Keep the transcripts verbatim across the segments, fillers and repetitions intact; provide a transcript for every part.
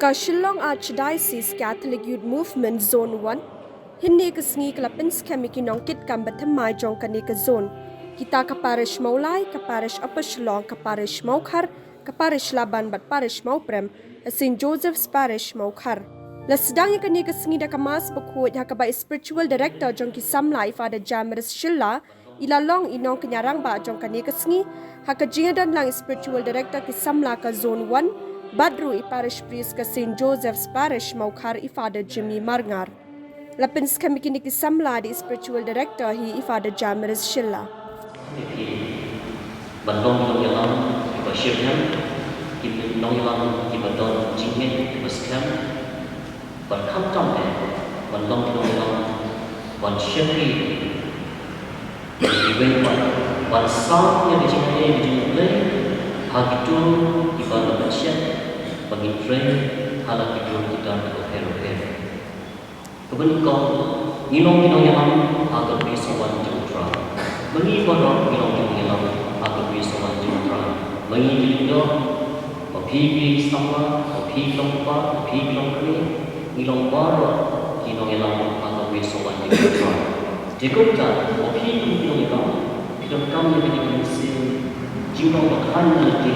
Ka Shillong Archdiocese Catholic Youth Movement Zone one, hynne ka sngi ka la pynskhem ïa ki nongkitkam bathymmai jong kane ka zone. Kita ka parish Mawlai, ka parish Upper Shillong, ka parish Mawkhar, ka parish Laban bad parish Mawprem, ha Saint Joseph's Parish Mawkhar. La sdang ïa kane ka sngi da ka Mass bakhuid ha kaba i Spiritual Director jong ki samla i Father Jaimirus Shylla, i la long i nongkñia rangbah jong kane ka sngi, ha ka jingïadon lang i Spiritual Director ki samla ka Zone one, bad ruh i Parish Priest ka Saint Joseph's Parish Mawkhar i Father Jimmy Marngar. La pynskhem ïa kine ki samla da i Spiritual Director hi i Father Jaimirus Shylla. Ban long ki nongïalam kiba shitrhem, ki nongïalam kiba don jingngeit kiba skhem, ban khamtam eh, ban long ki nongïalam ban shakri ïa kiwei pat, ban sam ïa ka jingaiei ka jong U Blei ha kito kiba la pynshet ba ngin trei ha la ki dur ki dar kiba pher bapher. Kaba nyngkong, ngi long ki nongïalam ha ka ri Sowan jong U Trai. Ma ngi baroh ngi long ki nongïalam ha ka ri Sowan jong U Trai. Ma ngi ki lyngdoh, ma phi ki samla, ma phi ki longkpa, ma phi ki longkmie, ngi long baroh ki nongïalam ha ka ri Sowan jong U Trai. Te kumta, ma phi kum ki nongïalam, phi donkam ïa kane ka mynsiem jinglong ba khlaiñ na lade.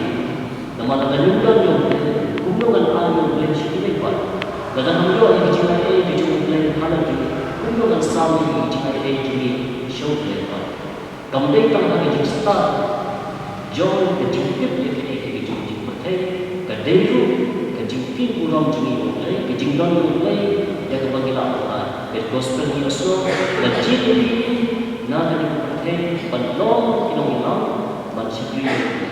Namar lada ngim don ïa U Blei, kumno ngan ai ïa U Blei sha kiwei pat? Lada ngam ïoh ïa ka jingaiei ka jong U Blei ha lade, kumno ngan sam ïa ka jingaiei jong ngi sha U Blei pat? Kam dei tang ha ka jingstad jong ka jingtip ïa kaei kaei ka jong ka jingpyrthei, ka dei ruh ka jingtieng burom jong ngi ïa U Blei, ka jingdon ïa U Blei ïa kaba ngi lah ban ai. Ka gospel ngi ïohsngew, la jied ïa ngi na kane ka pyrthei ban long ki nongïalam ban shakri ïa U Blei.